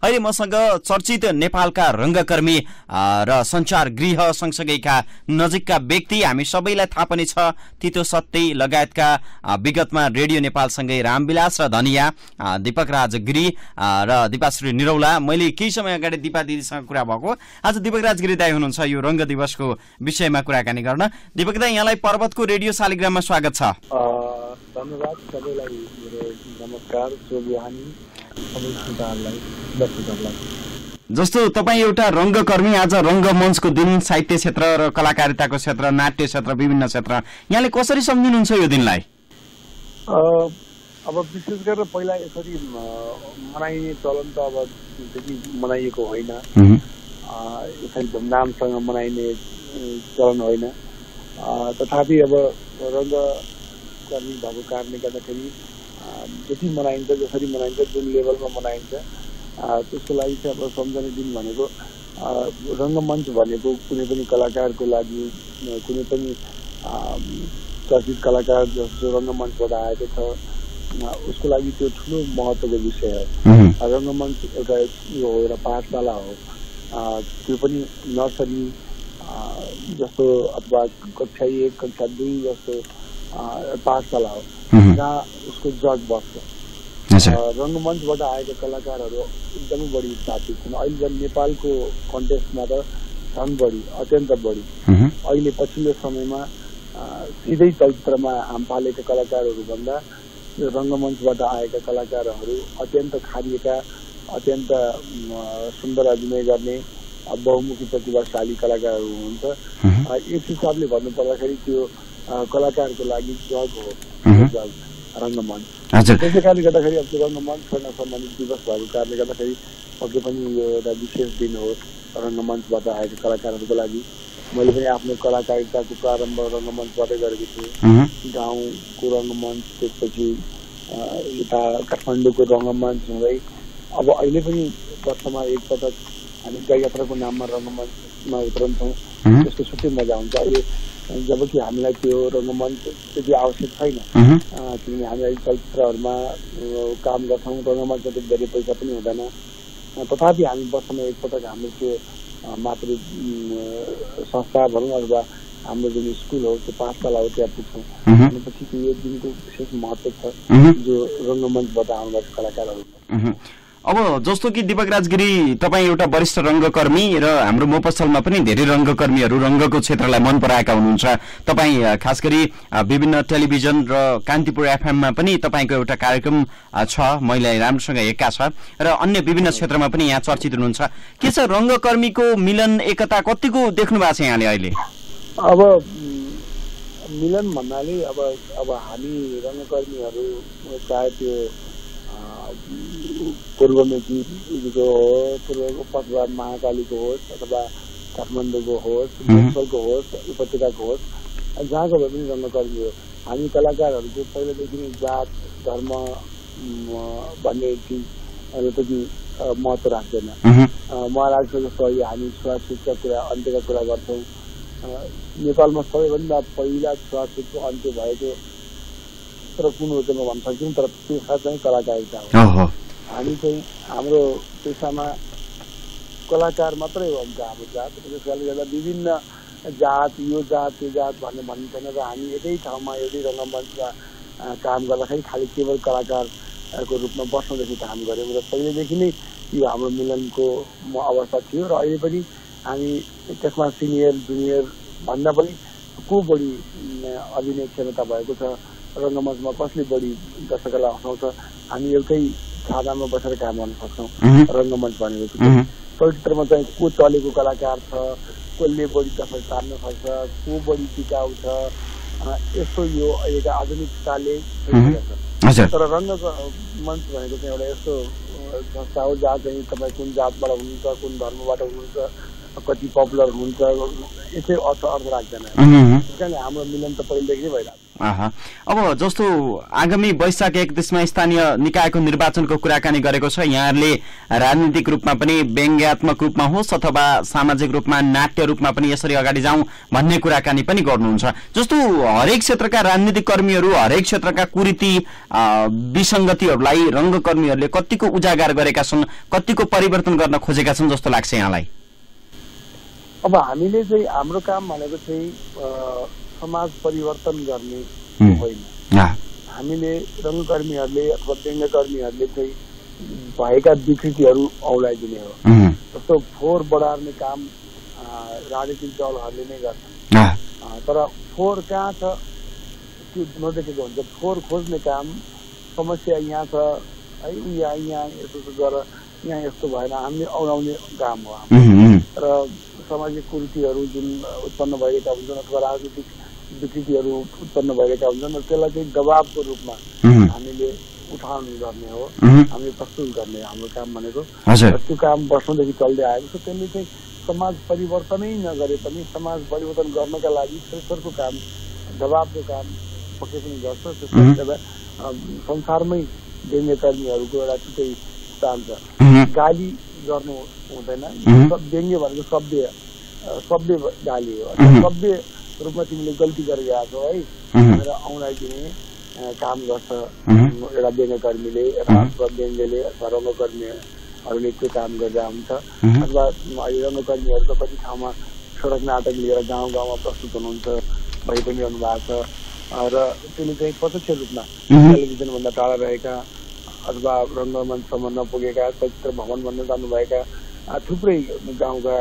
अहिले मसँग चर्चित नेपालका रंगकर्मी र संचार गृह सँगसँगैका नजिकका व्यक्ति, हामी सबैलाई थाहा पनि छ तितो सत्य लगायतका विगतमा रेडियो नेपालसँगै रामविलास र धनिया, दीपक राज गिरी र दीपाश्री निरौला। मैले केही समय अगाडि दिपा दिदीसँग कुरा भएको, आज दीपक राज गिरी दाइ हुनुहुन्छ यो रंग दिवसको विषयमा कुराकानी गर्न। दीपक दाइ, यहाँलाई पर्वतको रेडियो शालिग्राममा स्वागत छ। धन्यवाद सबैलाई, नमस्कार, शुभबिहानी सबै श्रोताहरूलाई, दर्शकहरूलाई। जस्तो तपाईँ एउटा रंगकर्मी, आज रंगमञ्चको दिन, साहित्य क्षेत्र र कलाकारिताको क्षेत्र, नाट्य क्षेत्र, विभिन्न क्षेत्र, यहाँले कसरी सम्झिनुहुन्छ यो दिनलाई? अब विशेष गरेर पहिला यसरी मनाइने चलन त अब त्यति मनाइएको होइन, यसरी धुमधामसँग मनाइने चलन होइन। तथापि अब रंगकर्मी भएको कारणले गर्दाखेरि जति मनाइन्छ, जसरी मनाइन्छ, जुन लेभलमा मनाइन्छ, त्यसको लागि चाहिँ अब सम्झने दिन भनेको रंगमञ्च भनेको कुनै पनि कलाकारको लागि, कुनै पनि चर्चित कलाकार जो रंगमञ्चबाट आएको छ उसको लागि त्यो ठुलो महत्त्वको विषय हो। रंगमञ्च एउटा यो हो, एउटा पाठशाला हो, त्यो पनि नर्सरी जस्तो अथवा कक्षा 1, कक्षा 2 जस्तो पाठशाला हो जहाँ उसको जज बस्छ। रंगमञ्चबाट आएका कलाकारहरू एकदमै बढी स्थापित छन्। अहिले झन् नेपालको कन्टेक्स्टमा त झन् बढी, अत्यन्त बढी। अहिले पछिल्लो समयमा सिधै चलचित्रमा हाम फालेका कलाकारहरू भन्दा यो रंगमञ्चबाट आएका कलाकारहरू अत्यन्त खारिएका, अत्यन्त सुन्दर अभिनय गर्ने बहुमुखी प्रतिभाशाली कलाकारहरू हुनुहुन्छ। यस हिसाबले भन्नु पर्दाखेरि त्यो कलाकारको लागि जग हो जग रंगमञ्च। त्यसै कारणले गर्दाखेरि अब त्यो रंगमञ्चसँग सम्बन्धित दिवस भएको कारणले गर्दाखेरि पक्कै पनि यो एउटा विशेष दिन हो रंगमञ्चबाट आएका कलाकारहरूको लागि। मैले पनि आफ्नो कलाकारिताको प्रारम्भ रंगमञ्चबाटै गरेको थिएँ। गाउँको रंगमञ्च, त्यसपछि यता काठमाडौँको रंगमञ्च हुँदै अब अहिले पनि वर्षमा एकपटक हामी गाई यात्राको नाममा रंगमञ्चमा उत्रन्छौँ। त्यसको छुट्टै मजा हुन्छ। अहिले जबकि हामीलाई त्यो रंगमञ्च त्यति आवश्यक छैन, किनभने हामी अहिले चलचित्रहरूमा काम गर्छौँ, रंगमञ्चमा त्यति धेरै पैसा पनि हुँदैन। तथापि हामी वर्षमा एकपटक हाम्रो त्यो मातृ संस्था भनौँ अथवा हाम्रो जुन स्कुल हो, त्यो पाठशाला हो, त्यहाँ पुग्छौँ। भनेपछि यो दिनको विशेष महत्त्व छ जो रंगमञ्चबाट आउनुभएको कलाकारहरू। अब जस्तो कि दीपक राज गिरी, तपाईँ एउटा वरिष्ठ रंगकर्मी र हाम्रो मफसलमा पनि धेरै रंगकर्मीहरू रंगको क्षेत्रलाई मन पराएका हुनुहुन्छ। तपाईँ खास गरी विभिन्न टेलिभिजन र कान्तिपुर एफएममा पनि तपाईँको एउटा कार्यक्रम छ, मैले राम्रोसँग हेरेका छ, र अन्य विभिन्न क्षेत्रमा पनि यहाँ चर्चित हुनुहुन्छ। के छ रंगकर्मीको मिलन एकता कतिको देख्नु भएको छ यहाँले अहिले? अब मिलन भन्नाले अब हामी रंगकर्मीहरू चाहे त्यो पूर्वमेचीको होस्, पूर्वको पशुराम महाकालीको होस्, अथवा काठमाडौँको होस्, मफसलको होस्, उपत्यकाको होस्, जहाँको भए पनि रंगकर्मी हो। हामी कलाकारहरूको पहिलादेखि नै जात धर्म भन्ने चिजहरू पनि महत्त्व राख्दैन। मलाई लाग्छ जस्तो अहिले हामी छुवाछुतका कुरा, अन्त्यका कुरा गर्छौँ। नेपालमा सबैभन्दा पहिला छुवाछुतको अन्त्य भएको तर कुन हो चाहिँ म भन्न सक्दिनँ, तर पेसा चाहिँ कलाकारिता हो। हामी चाहिँ हाम्रो पेसामा कलाकार मात्रै हो हाम्रो जात। त्यस कारणले गर्दा विभिन्न जात, यो जात त्यो जात भन्ने भनिँदैन र हामी एकै ठाउँमा एउटै रंगमञ्चमा काम गर्दाखेरि खालि केवल कलाकारको रूपमा बस्नदेखि काम गऱ्यौँ र पहिलेदेखि नै यो हाम्रो मिलनको अवस्था थियो। र अहिले पनि हामी त्यसमा सिनियर जुनियर भन्दा पनि को बढी अभिनय क्षमता भएको छ, रंगमञ्चमा कसले बढी दर्शकलाई हँसाउँछ, हामी एउटै छातामा बसेर काम गर्न सक्छौँ। रंगमञ्च भनेको चलचित्रमा चाहिँ को चलेको कलाकार छ, कसले बढी दर्शक तान्न सक्छ, को बढी टिकाउ छ, यस्तो यो अहिलेका आधुनिकताले तर रंगमञ्च भनेको चाहिँ एउटा यस्तो संस्था हो जहाँ चाहिँ तपाईँ कुन जातबाट हुनुहुन्छ, कुन धर्मबाट हुनुहुन्छ, कति पपुलर हुनुहुन्छ, यसै अर्थ राख्दैन। त्यस कारणले हाम्रो मिलन त पहिलेदेखि नै भइरहेको छ। अब जस्तो आगामी वैशाख 31मा स्थानीय निकायको निर्वाचनको कुराकानी गरेको छ। यहाँहरूले राजनीतिक रूपमा पनि व्यङ्ग्यात्मक रूपमा होस् अथवा सामाजिक रूपमा नाट्य रूपमा पनि यसरी अगाडि जाउँ भन्ने कुराकानी पनि गर्नुहुन्छ। जस्तो हरेक क्षेत्रका राजनीतिक कर्मीहरू हरेक क्षेत्रका कुरीति विसङ्गतिहरूलाई रङ्गकर्मीहरूले कतिको उजागर गरेका छन्, कतिको परिवर्तन गर्न खोजेका छन् जस्तो लाग्छ यहाँलाई? अब हामीले चाहिँ हाम्रो काम भनेको चाहिँ समाज परिवर्तन गर्ने होइन। हामीले रङ्गकर्मीहरूले अथवा व्यङ्ग्यकर्मीहरूले चाहिँ भएका विकृतिहरू औलाइदिने हो। जस्तो फोहोर बढार्ने काम राजनीतिक दलहरूले नै गर्छन्, तर फोहोर कहाँ छ त्यो नदेखेको हुन्छ। फोहोर खोज्ने काम, समस्या यहाँ छ है, यहाँ यस्तो गर, यहाँ यस्तो भएन, हामीले औलाउने काम हो। र सामाजिक कुरीतिहरू जुन उत्पन्न भइरहेका हुन्छन् अथवा राजनीतिक विकृतिहरू उत्पन्न भइरहेका हुन्छन्, त्यसलाई चाहिँ दबावको रूपमा हामीले उठाउने गर्ने हो, हामीले प्रस्तुत गर्ने हाम्रो काम भनेको। त्यो काम वर्षौंदेखि चल्दै आएको छ। त्यसले चाहिँ समाज परिवर्तनै नगरे पनि समाज परिवर्तन गर्नका लागि प्रेसरको काम, दबावको काम पक्कै पनि गर्छ। त्यसमा संसारमै व्यङ्ग्यकर्मीहरूको एउटा छुट्टै स्थान छ। गाली गर्नु हुँदैन। व्यङ्ग्य भनेको शब्द गाली हो। शब्द रूपमा तिमीले गल्ती गरेर आएको है भनेर औँलाइदिने काम गर्छ एउटा व्यङ्ग्यकर्मीले अथवा व्यङ्ग्यले अथवा रङ्गकर्मीहरूले त्यो काम गर्दा हुन्छ। अथवा अहिले रङ्गकर्मीहरूको कति ठाउँमा सडक नाटक लिएर गाउँ गाउँमा प्रस्तुत हुनुहुन्छ, भइ पनि रहनु भएको छ। र त्यसले चाहिँ प्रत्यक्ष रूपमा टेलिभिजनभन्दा टाढा रहेका अथवा रङ्गमञ्चसम्म नपुगेका, चलचित्र भवन भन्न जानुभएका थुप्रै गाउँका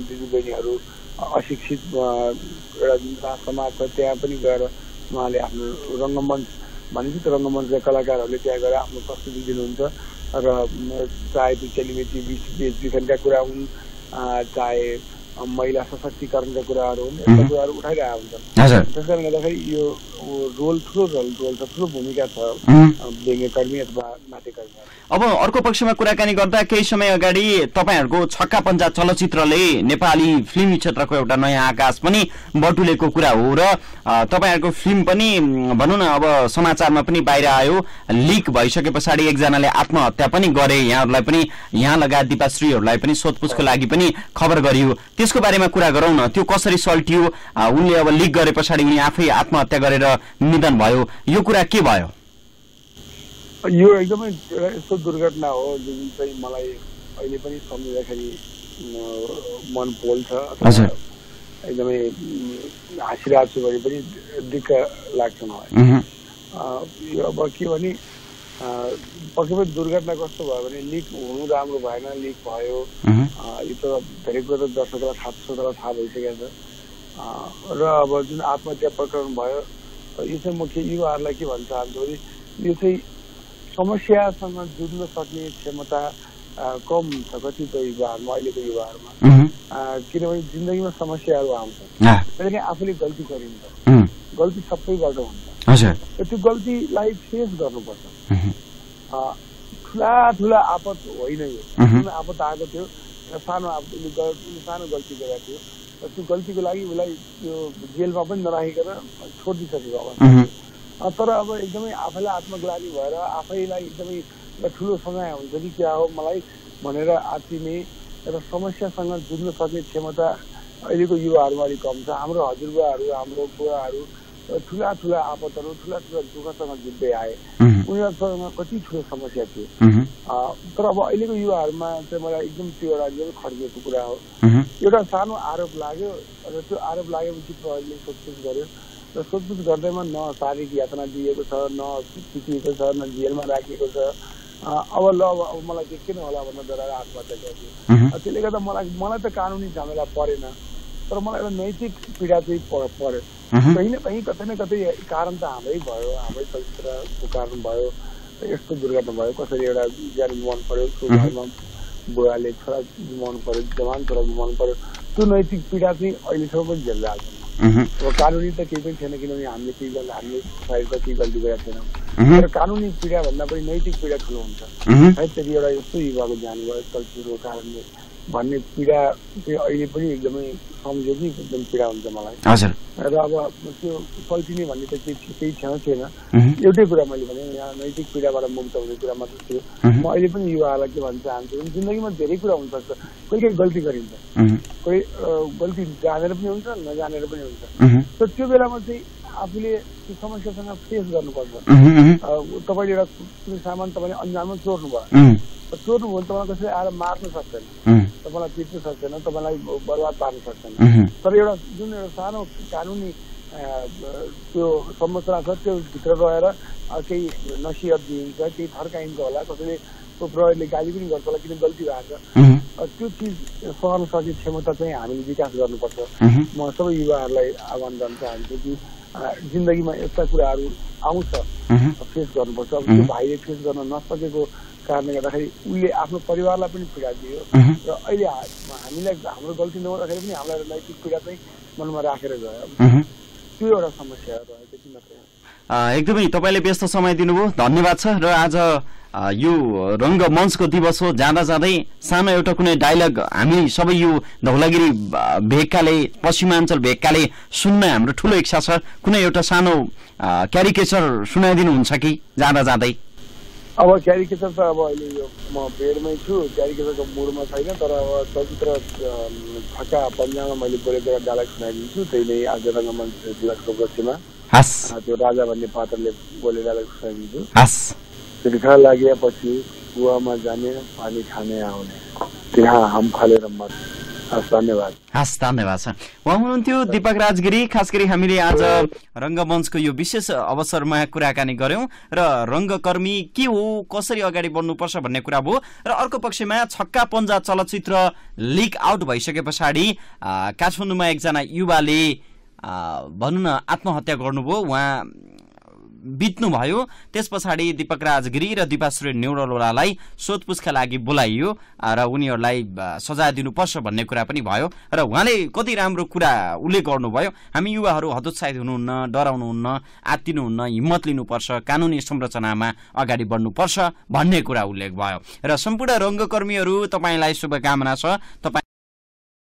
दिदीबहिनीहरू अशिक्षित एउटा जुन समाज छ त्यहाँ पनि गएर उहाँले आफ्नो रङ्गमञ्च भनेपछि त्यो रङ्गमञ्चका कलाकारहरूले त्यहाँ गएर आफ्नो प्रस्तुति दिनुहुन्छ। र चाहे त्यो चेलीबेटी बेचबिखनका कुरा हुन्, चाहे महिला सशक्तिकरणका कुराहरू हुन्, यस्ता कुराहरू उठाइरहेका हुन्छन्। त्यस कारणले गर्दाखेरि यो रोल ठुलो छ, ठुलो भूमिका छ व्यङ्ग्यकर्मी अथवा नाट्यकर्मी। अब अर्को पक्षमा कुराकानी गर्दा केही समय अगाडि तपाईँहरूको छक्का पञ्चा चलचित्रले नेपाली फिल्मी क्षेत्रको एउटा नयाँ आकाश पनि बटुलेको कुरा हो र तपाईँहरूको फिल्म पनि भनौँ न अब समाचारमा पनि बाहिर आयो। लिक भइसके पछाडि एकजनाले आत्महत्या पनि गरे। यहाँहरूलाई पनि, यहाँ लगायत दिपाश्रीहरूलाई पनि सोधपुछको लागि पनि खबर गरियो। त्यसको बारेमा कुरा गरौँ न। त्यो कसरी सल्टियो? उनले अब लिक गरे पछाडि उनी आफै आत्महत्या गरेर निधन भयो। यो कुरा के भयो? यो एकदमै यस्तो दुर्घटना हो जुन चाहिँ मलाई अहिले पनि सम्झिँदाखेरि मन पोल्छ। एकदमै हाँसिरहेको छु भने पनि दिक्क लाग्छ मलाई। यो अब के भने पक्कै पनि दुर्घटना कस्तो भयो भने लिक हुनु राम्रो भएन, लिक भयो। यो त धेरै कुरो त दर्शकलाई थाहा भइसकेको छ। र अब जुन आत्महत्या प्रकरण भयो यो चाहिँ म युवाहरूलाई के भन्न चाहन्छु भने यो चाहिँ समस्यासँग जुझ्न सक्ने क्षमता कम छ कतिपय युवाहरूमा, अहिलेको युवाहरूमा। किनभने जिन्दगीमा समस्याहरू आउँछन्, कहिले आफूले गल्ती गरिन्छ, गल्ती सबैबाट हुन्छ। त्यो गल्तीलाई फेस गर्नुपर्छ। ठुला आपत होइन, यो आपत आएको थियो, सानो गल्ती गरेको थियो। त्यो गल्तीको लागि उसलाई त्यो जेलमा पनि नराखिकन छोडिदिइसकेको अवस्था। तर अब एकदमै आफैलाई आत्मग्लानी भएर आफैलाई एकदमै ठुलो समय हुन्छ कि क्या हो मलाई भनेर आत्तिने र समस्यासँग जुझ्न सक्ने क्षमता अहिलेको युवाहरूमा अलिक कम छ। हाम्रो हजुरबुवाहरू, हाम्रो बुवाहरू ठुला आपतहरू, ठुला दुःखसँग जुझ्दै आए। उनीहरूसँग कति ठुलो समस्या थियो। तर अब अहिलेको युवाहरूमा चाहिँ मलाई एकदम त्यो एउटा एकदमै खड्किएको कुरा हो। एउटा सानो आरोप लाग्यो र त्यो आरोप लागेपछि प्रहरीले सोधपुछ गर्यो र सोधपुछ गर्दैमा न शारीरिक यातना दिएको छ, न पिटिएको छ, न जेलमा राखिएको छ। अब मलाई के किन होला भनेर डराएर आत्महत्या गर्छु। त्यसले गर्दा मलाई त कानुनी झमेला परेन, तर मलाई एउटा नैतिक पीडा चाहिँ पर्यो। कहीँ न कहीँ कतै न कतै कारण त हाम्रै भयो, हाम्रै चलचित्रको कारण भयो। यस्तो दुर्घटना भयो, कसरी एउटा ज्यान गुमाउनु पर्यो, घरमा बुवाले छोरा गुमाउनु पर्यो, जवान छोरा गुमाउनु पर्यो। त्यो नैतिक पीडा चाहिँ अहिलेसम्म पनि झेलिरहेको छ। अब कानुनी त केही पनि थिएन, किनभने हामीले साइडमा केही गल्ती गरेका थिएनौँ। तर कानुनी पीडा भन्दा पनि नैतिक पीडा ठुलो हुन्छ है। त्यति एउटा यस्तो युवाको ज्यान भयो चलचित्रको कारणले। भन्ने पीडा चाहिँ अहिले पनि एकदमै सम्झ्यो कि एकदम पीडा हुन्छ मलाई। हजुर। र अब त्यो पल्टिने भन्ने त केही ठाउँ थिएन। एउटै कुरा मैले भने यहाँ नैतिक पीडाबाट मुक्त हुने कुरा मात्र थियो। म अहिले पनि युवाहरूलाई के भन्न चाहन्छु भने जिन्दगीमा धेरै कुरा हुनसक्छ, कोही कोही गल्ती गरिन्छ, कोही गल्ती जानेर पनि हुन्छ नजानेर पनि हुन्छ। तर त्यो बेलामा चाहिँ आफूले त्यो समस्यासँग फेस गर्नुपर्छ। तपाईँले एउटा कुनै सामान तपाईँले अन्जानमा चोर्नु भयो, चोर्नु भयो भने तपाईँलाई कसैले आएर मार्न सक्दैन, तपाईँलाई पिट्नु सक्दैन, तपाईँलाई बर्बाद पार्न सक्दैन। तर एउटा जुन एउटा सानो कानुनी त्यो संरचना छ त्यो भित्र रहेर केही नसिहत दिइन्छ, केही थर्काइन्छ होला, कसैले त्यो प्रहरीले गाली पनि गर्छ होला किन गल्ती भएको छ। त्यो चिज सहन सक्ने क्षमता चाहिँ हामीले विकास गर्नुपर्छ। म सबै युवाहरूलाई आह्वान गर्न चाहन्छु कि जिन्दगीमा यस्ता कुराहरू आउँछ, फेस गर्नुपर्छ। अब त्यो भाइले फेस गर्न नसकेको कारणले गर्दाखेरि उसले आफ्नो परिवारलाई पनि पीडा दियो र अहिले हामीलाई हाम्रो गल्ती नहुँदाखेरि पनि हामीलाई नैतिक पीडा चाहिँ मनमा राखेर गयो। त्यो एउटा समस्या रह्यो, त्यति मात्रै। एकदमै तपाईँले व्यस्त समय दिनुभयो, धन्यवाद छ। र आज यो रङ्गमञ्चको दिवस हो, जाँदा जाँदै सानो एउटा कुनै डायलग हामी सबै यो धौलागिरी भेगकाले पश्चिमाञ्चल भेगकाले सुन्न हाम्रो ठुलो इच्छा छ। कुनै एउटा सानो क्यारिकेचर सुनाइदिनुहुन्छ कि जाँदा जाँदै? अब क्यारिकेचर त अब अहिले यो म बेडमै छु, क्यारिकेचरको मुडमा छैन। तर अब चलचित्र छक्का पन्जामा मैले बोलेको एउटा डायलग सुनाइदिन्छु, त्यही नै आज रङ्गमञ्च दिवसको उपलक्ष्यमा त्यो राजा भन्ने पात्रले बोलेर डायलग सुनाइदिन्छु। तिर्खा लागेपछि कुवामा जाने पानी खाने आउने त्यहाँ हाम फालेर मत। धन्यवाद। हस्, धन्यवाद छ। उहाँ हुनुहुन्थ्यो दीपक राजगिरी। खास गरी हामीले आज रङ्गमञ्चको यो विशेष अवसरमा कुराकानी गर्यौं र रङ्गकर्मी के हो, कसरी अगाडि बढ्नुपर्छ भन्ने कुरा भयो। र अर्को पक्षमा छक्का पन्जा चलचित्र लिक आउट भइसके पछाडि काठमाडौँमा एकजना युवाले भनौँ न आत्महत्या गर्नुभयो, उहाँ बित्नुभयो। त्यस पछाडि दीपक राजगिरी र दीपाश्री नेउरलालाई सोधपुछका लागि बोलाइयो र उनीहरूलाई सजाय दिनुपर्छ भन्ने कुरा पनि भयो। र उहाँले कति राम्रो कुरा उल्लेख गर्नुभयो, हामी युवाहरू हतोत्साहित हुनुहुन्न, डराउनुहुन्न, आत्तिनुहुन्न, हिम्मत लिनुपर्छ, कानुनी संरचनामा अगाडि बढ्नुपर्छ भन्ने कुरा उल्लेख भयो। र सम्पूर्ण रङ्गकर्मीहरू तपाईँलाई शुभकामना छ।